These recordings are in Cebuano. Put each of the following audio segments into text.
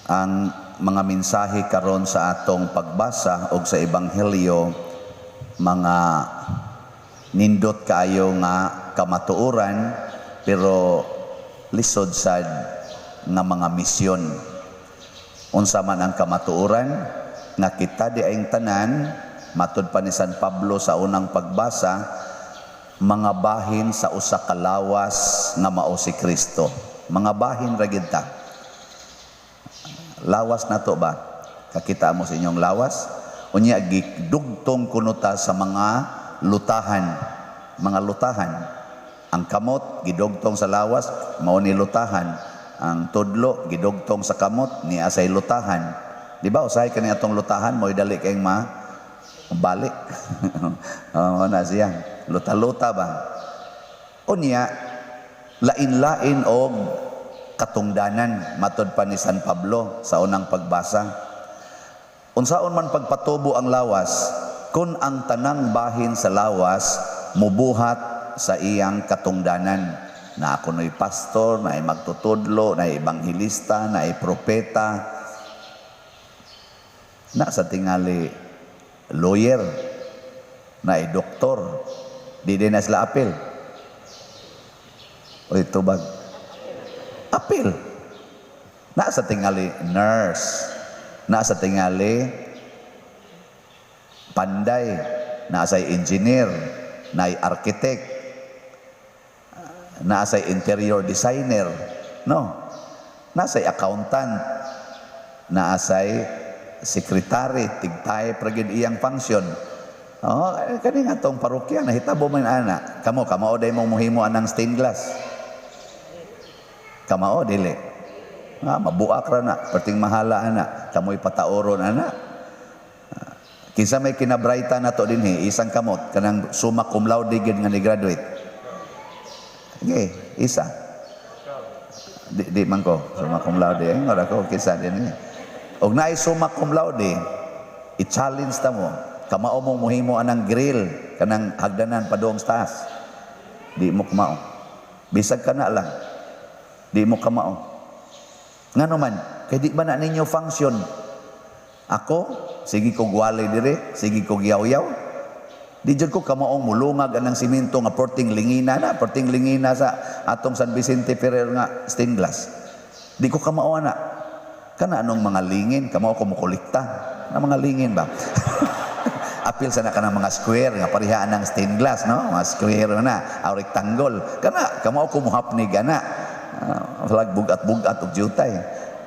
Ang mga mensahe karon sa atong pagbasa og sa ebanghelyo, mga nindot kaayo nga kamatuoran, pero lisod sad nga mga misyon. Unsa man ang kamatuoran? Nga kita diayng tanan, matud pa ni San Pablo sa unang pagbasa, mga bahin sa usa ka lawas nga mao si Kristo. Mga bahin ra gid ta. Lawas nato ba? Kakita mo sa inyong lawas? Unya gidugtong kuno ta sa mga lutahan, mga lutahan. Ang kamot gidugtong sa lawas, mao ni lutahan. Ang tudlo gidugtong sa kamot, ni asay lutahan. Di ba usahay kani atong lutahan, mo'y dali kayong ma balik. Oh, na siya. Luta-luta ba? Unya lain-lain og katungdanan, matod pa ni San Pablo sa unang pagbasa. Unsaon man pagpatubo ang lawas kung ang tanang bahin sa lawas mubuhat sa iyang katungdanan? Na ako no'y pastor, na magtutudlo, na ebanghelista, na propeta, na sa tingali lawyer, na doktor, di din na sila apil. Oy, tubag. Apil. Na sa tingali nurse, na sa tingali panday, na sa engineer, na architect, na sa interior designer, no? Na sa accountant, na say secretary, tig-type ra gyud iyang function. Oh, kani nga tong parokya nahitabo man ana. Kamo, kamao day mong muhimo anang stained glass? Kamao dili? Ah, mabuak ra na, perting mahala ana, kamoy pataoron ana. Ah, kinsa may kinabrayta na to dinhi, isang kamot, kanang summa cum laude gid nga ni graduate? Okay, isa. Di, di man ko, summa cum laude. Eh, ora ko kinsa din. Og naay summa cum laude, i-challenge ta mo. Kamao mong muhimo anang grill, kanang hagdanan padung sa taas? Di mo kamao. Bisag ka na lang. Di mo kamao. Ngano man, kay di ba na ninyo function? Ako, sige kog wali dire, sige kog yaw-yaw. Di jud ko kamaong mulungag anang simento nga porting lingina na, porting lingina sa atong San Vicente Ferrer nga stained glass. Di ko kamao ana. Kana anong mga lingin, kamao ko mokolekta. Na mga lingin ba? Apil sa na kanang mga square nga parehaan ng stained glass, no? Mga square na, aw rectangle. Kana kamao ko muhapnig ana. Uh, bugat-bugat og jutay.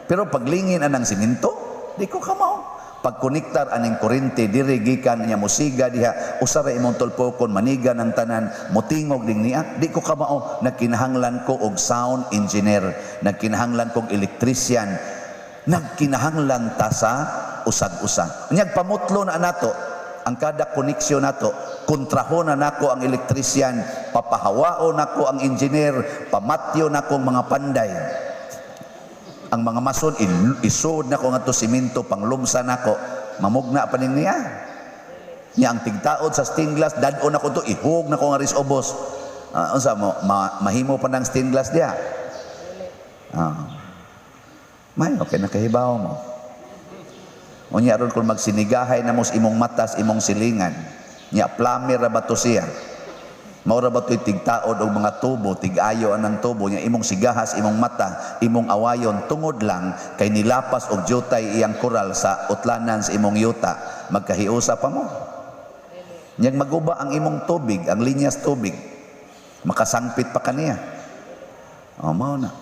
Pero paglingin anang simento, di ko kamao. Pagkonektar aning kuryente diri gikan niya musiga diha, usa ra imong tulpokon, maniga ng tanan, motingog ding niya, di ko kamao. Nagkinahanglan ko og sound engineer, nagkinahanglan kog electrician, nagkinahanglan ta sa usag-usa. Unyag pamutlo na nato ang kada koneksyon nato, kontrahon na nako ang electrician, papahawao nako ang engineer, pamatyo nako ang mga panday, ang mga mason, isod nako nga to simento panglumsa nako, mamugna pa ning niya. Nya ang tigtaod sa stained glass, dad-on nako to, ihug nako nga ris ubos. Unsa mo mahimo pa ng stained glass diha? May okay nakahibaw mo. Unya aron kung magsinigahay na mo sa imong matas, imong silingan. Nya plumber ra ba to siya? Mao ra ba to'y tigtaod og mga tubo, tig-ayo anang tubo nya imong sigahas imong mata, imong awayon tungod lang kay nilapas og jutay iyang koral sa utlanan sa imong yuta, magkahiusa pa mo? Nyag maguba ang imong tubig, ang linyas tubig, makasangpit pa kaniya. O, mao na.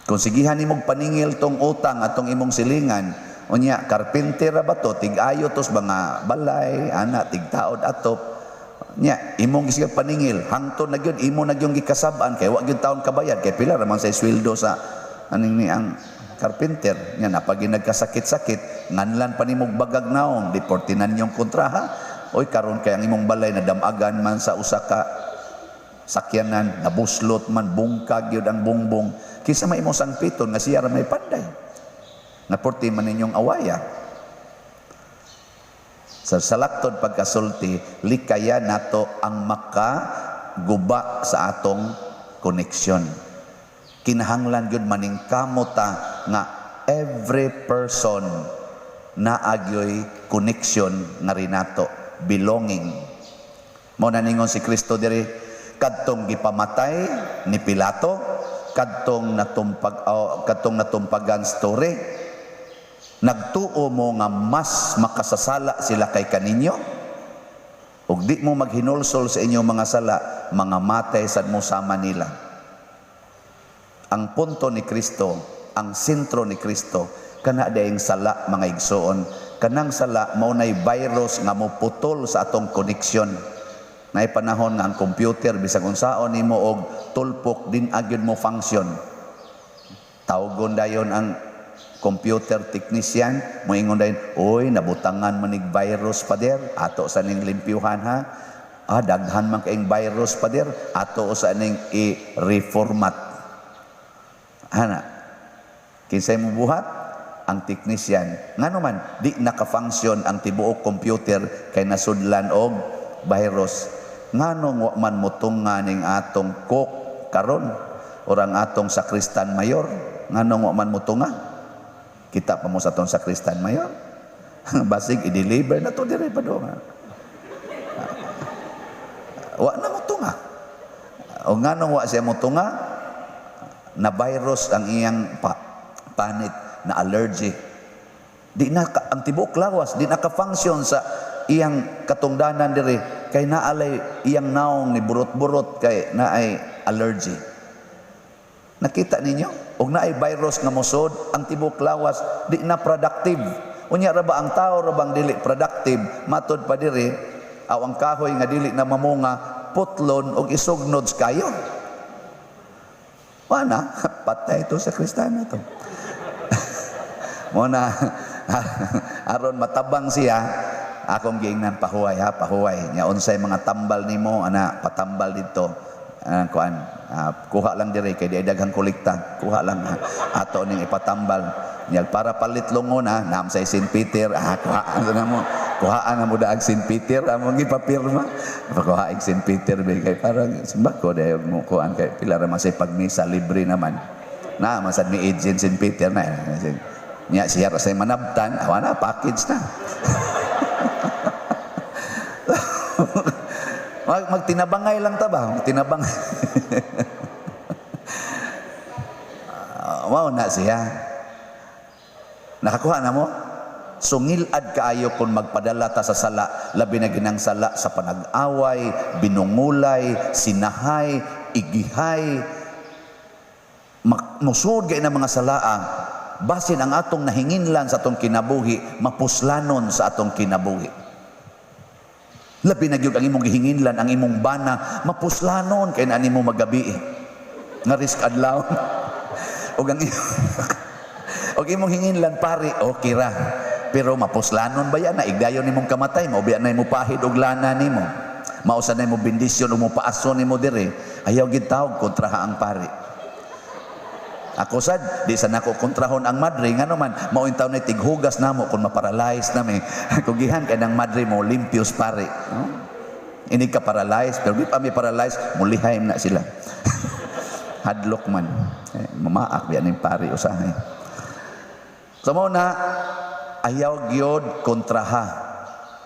Kung sigihan nimong paningil tong utang atong imong silingan, unya carpenter ra ba to, tig-ayo tos mga balay, ana tigtaod atop. Nya imong gisigag paningil, hangtod na gyud imo na gyud gikasab-an kay wa gyud taon kabayad, kay pila ra man say sweldo sa aning ni ang carpenter. Nya napagi nagkasakit-sakit, nganlan pa nimog bagag naong, deportinan yung kontraha. Oy, karon kay ang imong balay nadamagan man sa usa ka sakyanan, nabuslot man, bungkag yun ang bungbong. Kisa may imong sangpiton nga siya ra may panday? Nga porti man ninyong awaya. Sa salaktod pagkasulti, likaya nato ang makaguba sa atong koneksyon. Kinahanglan gyud maningkamot ta nga every person naa gyoy connection nga rinato, belonging. Mao na ningon si Kristo diri, kadtong gipamatay ni Pilato, kadtong natumpag, oh, kadtong natumpagan story, nagtuo mo nga mas makasasala sila kay kaninyo? Ug di mo maghinulsol sa inyong mga sala, mga matay sad mo sama nila. Ang punto ni Kristo, ang sentro ni Kristo, kana dayeng sala, mga igsoon. Kanang sala mao nay virus nga moputol sa atong connection. Naay panahon nga ang computer, bisag unsaon nimo og tulpok, di na gyud mo function. Tawgon dayon ang computer technician, moingon dayon, "Oy, nabutangan man nig virus, pader, ato sa ning limpyuhan ha. Ah, daghan man kaing virus, pader, ato sa ning i-reformat." Ana. Kinsay mo buhat? Ang technician. Ngano man di naka-function ang tibuok computer kay nasudlan og virus. Nganong wa man motunga ning atong cook karon or ang atong sakristan mayor? Nganong wa man motunga? Kita pa mo sa atong sakristan mayor. Basig i-deliver na to dire pa do. Wa na motunga. O nganong wa siya motunga? Na virus ang iyang panit, na allergy. Di na ang tibuok lawas di na ka-function sa iyang katungdanan diri kay naalay iyang naong ni burot-burot kay naay allergy. Nakita ninyo? Og naay virus nga mosod, ang tibuok lawas di na productive. Unya ra ba ang tao ra bang dili productive? Matod pa diri, aw ang kahoy nga dili na mamunga, putlon og isugnod sa kayo. Wala, patay ito sa Kristiyano to. Mao na, aron matabang siya, akong giingnan, "Pahuway ha, pahuway. Nya unsay mga tambal nimo ana, patambal dito." Ah, kuan, kuha lang dire kay di ay daghang kolekta. Kuha lang ha. Ato ning ipatambal. Nya para palit lungon ha, naam sa St. Peter, kuhaan na mo. Kuhaan na mo daag St. Peter, among gipapirma. Pakuha og St. Peter be kay parang simba ko dayon mo kuan kay pila ra man say pagmisa, libre naman. Na masad mi agent St. Peter na. Nya siya ra say manabtan, awa na package na. Magtinabangay lang ta ba? Magtinabangay. Mao na siya. Nakakuha na mo? Sungilad kaayo kung magpadala ta sa sala, labi na ginang sala sa panag-away, binungulay, sinahay, igihay, musod gay na mga salaa, basin ang atong nahinginlan sa atong kinabuhi, mapuslanon sa atong kinabuhi. Labi na gyud ang imong gihinginlan, ang imong bana, mapuslanon kay na nimo magabi. Nga risk adlaw. Og imong hinginlan pari, okay ra. Pero mapuslanon ba yan na igdayon nimong kamatay, maubiya na imo pahid og lana nimo. Mausa na imo bendisyon o mo paaso nimo dire. Ayaw gid tawag kontraha ang pari. Ako sad, di sa nako kontrahon ang madre, ngano man, mao taon na tighugas namo kung maparalyze nami. Kugihan kay ng madre mo limpios pare. No? Ini ka paralyze, pero di pa mi paralyze, mulihay na sila. Hadlok man. Eh, mamaak biya ning pari usahay. So mao na ayaw gyud kontraha.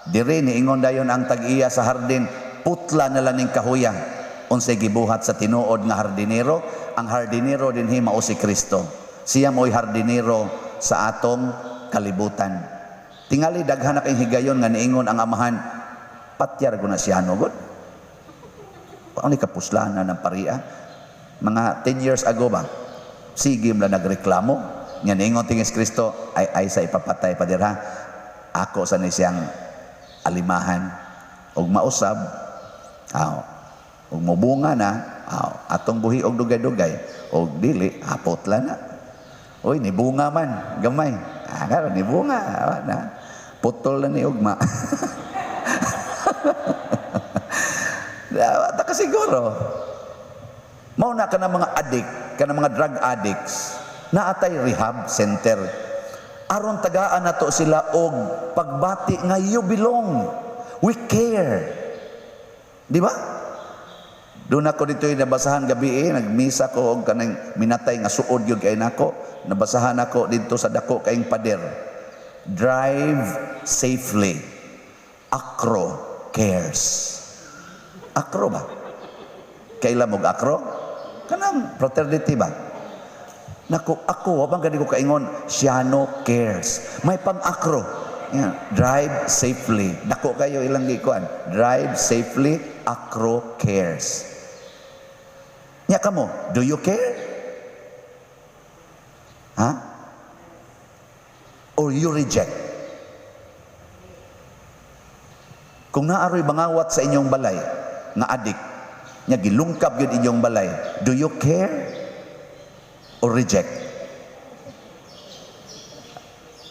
Diri niingon dayon ang tag-iya sa hardin, "Putla na lang ning kahuya." Unsay gibuhat sa tinuod nga hardinero? Ang hardinero dinhi mao si Kristo. Siya mo'y hardinero sa atong kalibutan. Tingali daghan na kay higayon nga niingon ang amahan, "Patyar ko na siya no god. Paano ni kapuslanan ng paria?" Mga 10 years ago ba? Sige lang nagreklamo. Nga niingon tingis Kristo, ay sa ipapatay pa dirha. Ako sa ni siyang alimahan. Og mausab, aw, ug mobunga na, aw, atong buhi og dugay-dugay. Og dili, hapot lang na. Uy, nibunga man, gamay. Ah, karon nibunga, awa na. Putol na ni ugma. Ta ka siguro. Mao na ka ng mga addict, ka ng mga drug addicts, naatay rehab center. Aron tagaan nato sila og pagbati nga you belong. We care. Di ba? Doon ako dito yung nabasahan gabi eh, nagmisa ko og kanang minatay nga suod gyud kay nako. Nabasahan ako dito sa dako kaing pader. "Drive safely. Acro cares." Acro ba? Kaila mo'g Acro? Kanang fraternity ba? Nako, ako, wa bang gani ko kaingon, Siano cares. May pang-Acro. Yan. "Drive safely." Dako kayo ilang gikuan. "Drive safely, Acro cares." Nya kamo, do you care? Ha? Or you reject? Kung naaroy bangawat sa inyong balay, nga adik, nya gilungkab yun inyong balay, do you care or reject?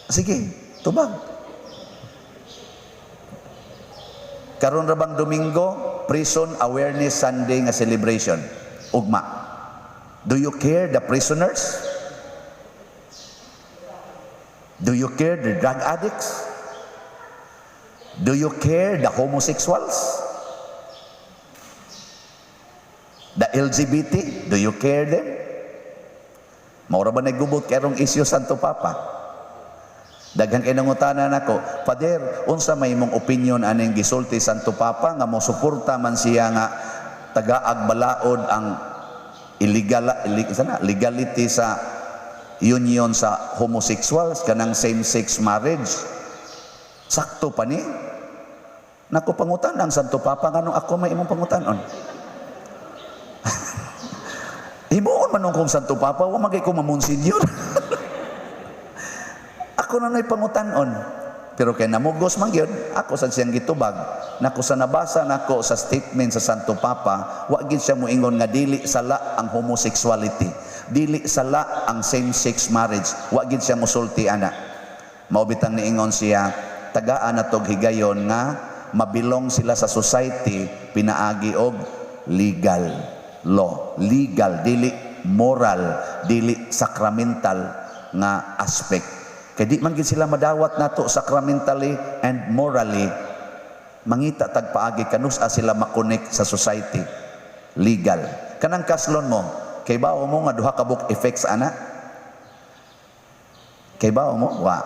Sige, tubag. Karon ra bang Domingo, Prison Awareness Sunday nga celebration. Ugma. Do you care the prisoners? Do you care the drug addicts? Do you care the homosexuals? The LGBT? Do you care them? Maura ba nagubot karong isyu, Santo Papa? Daghang kay nangutana nako, "Father, unsa may imong opinion aning gisulti Santo Papa nga mo suporta man siya nga tagaag balaod ang illegal, sana, legality sa union sa homosexuals, kanang same-sex marriage? Sakto pa ni?" Nako, pangutan ang Santo Papa, nganong ako may imong pangutanon? Himuon man kong Santo Papa, wa man kay ko mamonsenyor. Ako na na'y pangutanon. Pero kay namugos man gyud, ako sa siyang gitubag. Nako, sa nabasa nako sa statement sa Santo Papa, wa gid siya moingon nga dili sala ang homosexuality. Dili sala ang same-sex marriage. Wa gid siya mosulti ana. Mao bitang niingon siya, tagaan na tog higayon nga mabilong sila sa society pinaagi og legal law. Legal, dili moral, dili sacramental nga aspect. Kay di man gid sila madawat nato sacramentally and morally, mangita tag paagi kanus-a sila makonek sa society. Legal. Kanang kaslon mo, kay bao mo nga duha ka buok effects ana? Kay bao mo? Wa.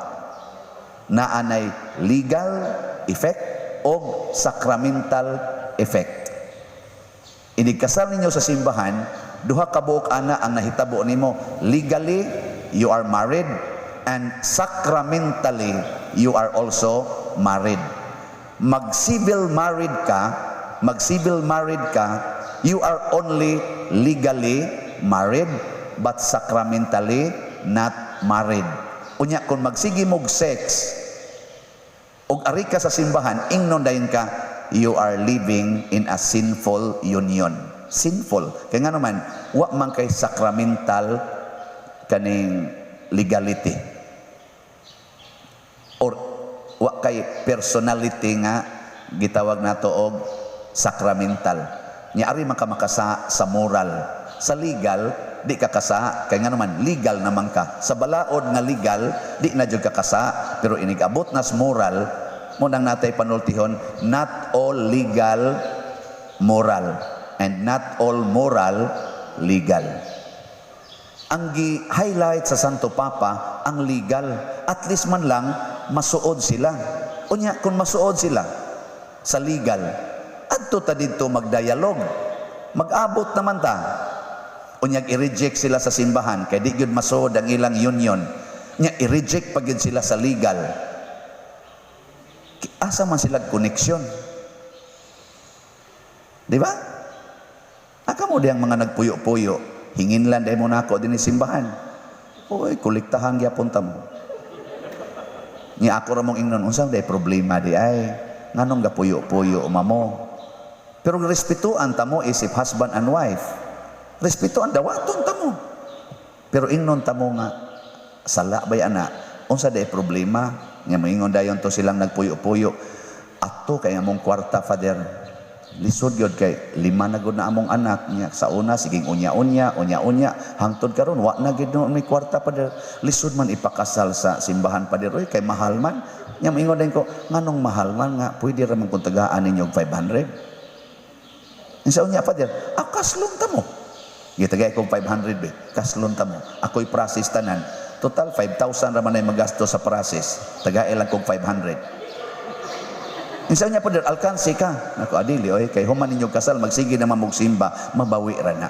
Naanay legal effect o sacramental effect. Inig kasal ninyo sa simbahan, duha ka buok ana ang nahitabo nimo. Legally, you are married, and sacramentally, you are also married. Mag-civil married ka, mag-civil married ka, you are only legally married, but sacramentally not married. Unya, kung magsige mog sex, og ari ka sa simbahan, ingnon dayon ka, you are living in a sinful union. Sinful. Kaya nga naman, wa man kay sacramental kaning legality. Or wa kay personality nga gitawag nato og sacramental. Nya ari man ka makasa sa moral. Sa legal, di ka kasa. Kaya nga naman, legal naman ka. Sa balaod nga legal, di na jud ka kasa. Pero inig-abot nas moral, mo nang natay panultihon, not all legal moral and not all moral legal. Ang gi-highlight sa Santo Papa, ang legal. At least man lang, masuod sila. Unya, kung masuod sila sa legal, adto ta didto magdialog. Mag-abot naman ta. Unya, i-reject sila sa simbahan, kay di gyud masuod ang ilang union. Nya, i-reject pa gyud sila sa legal. Asa man sila koneksyon? Di ba? Aka mo diyang mga nagpuyo-puyo, hingin lang dahil mo nako din simbahan. Uy, kolektahan gyapon ta mo. Nya ako ra mong ingnon, unsa day problema di ay? Nganong gapuyo-puyo mamo? Pero respetuan ta mo isip husband and wife. Respetuan, dawaton ta mo. Pero ingnon ta mo nga, sala bay ana? Unsa day problema? Nga moingon dayon to silang nagpuyo-puyo. "Ato kay among kwarta, Father. Lisod gyud kay lima na gud na among anak niya. Sa una siging unya-unya, unya-unya hangtod karon wa na gid no may kwarta, Father. Lisod man ipakasal sa simbahan, Father, oy, kay mahal man." Nya moingon din ko, "Nganong mahal man nga pwede ra man kung tagaan ninyo og 500?" Sa unya, Father, akaslong ta mo. Gitagay kong 500 be. Kaslon ta mo. Ako'y process tanan. Total 5,000 ra man ay magasto sa process. Tagay lang kong 500. Insa niya po, alkansi ka. Nako, adili oy, kay human ninyo kasal, magsige naman mogsimba, mabawi ra na.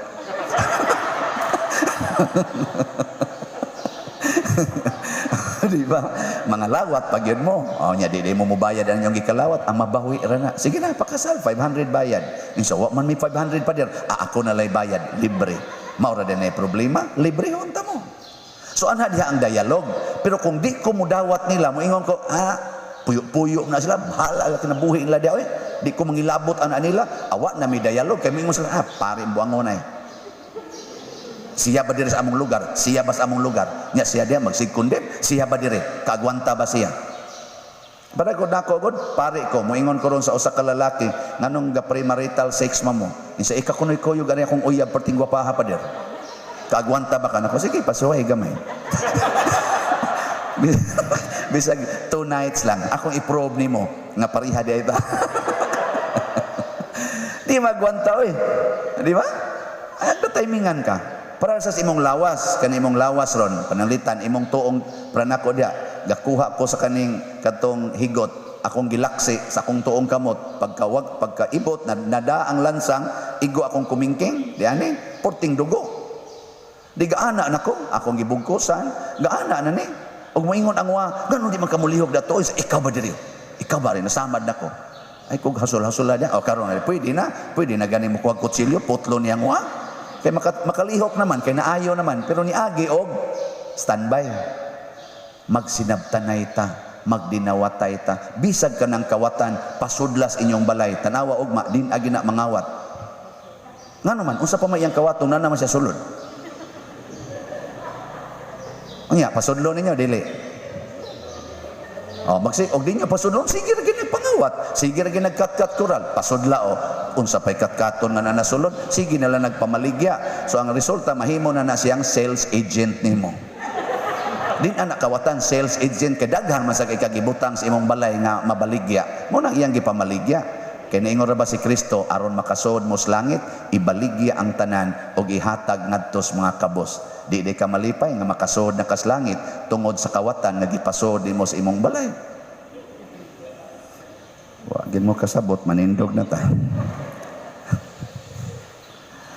Di ba? Mga lawat pag yun mo. O nya di di mo mobayad ang inyong gikalawat, ang mabawi ra na. Sige na, pakasal 500 bayad. Insa wa man may 500 pa dir. Ah, ako na lay bayad, libre. Mao ra din ay problema, libre unta mo. So anha diha ang dialog. Pero kung di ko mudawat nila, moingon ko, ah, puyo-puyo na sila, bahala la kinabuhi nila diha oy. Di ko mangilabot ana nila, awa na may dialog kay moingon sila, ah, pare buangon ay. Siya ba dire sa among lugar? Siya ba sa among lugar? Nya siya diha magsigkondem? Siya ba dire? Kaagwanta ba siya? Para ko nako god, pare ko moingon ko ron sa usa ka lalaki, nganong ga premarital sex ma mo? Insa ika kunoy kuyog ani akong uyab perting gwapaha pa dir. Kaagwanta ba ka nako? Sige, pasuway gamay. Bisag 2 nights lang, akong i-prove nimo nga pareha di ba? Di magwanta oy. Di ba? Ay, timingan ka. Para sa imong lawas, kani imong lawas ron, pananglitan imong tuong pranako diha, gakuha ko sa kaning katong higot, akong gilaksi sa akong tuong kamot, pagkawag pagkaibot na nada ang lansang, igo akong kumingking, di ani, porting dugo. Di gaana nako, akong gibugkosan, gaana na ni. Ug moingon ang wa, ganon di man kamulihog dato, ikaw ba diri? Ikaw ba rin nasamad nako? Ay kung hasol-hasol na niya, o karon pwede na gani mo kuha kutsilyo, putlo niyang wa. Kay makalihok naman, kay naayo naman, pero niagi og standby. Magsinabtanay ta, magdinawatay ta. Bisag ka ng kawatan, pasudlas inyong balay, tanawa ugma, din agi na mangawat. Ngano man, unsa pa may iyang kawaton na naman siya sulod. Unya, pasudlo ninyo, dili. Oh, magsi og di nyo pasudlon, sige ra gyud nagpangawat, sige ra gyud nagkatkat kural, pasudla o unsa pay katkaton nga na nasulod, sige na lang nagpamaligya. So ang resulta mahimo na na siyang sales agent nimo. Din anak kawatan sales agent kay daghan man sa kay kagibutang sa imong balay nga mabaligya. Mo nang iyang gipamaligya. Kay niingon ra ba si Kristo aron makasod mo sa langit, ibaligya ang tanan og ihatag ngadto sa mga kabos. Di di ka malipay nga makasod na kas langit tungod sa kawatan nga gipasod nimo sa imong balay. Wa gid mo kasabot, manindog na ta.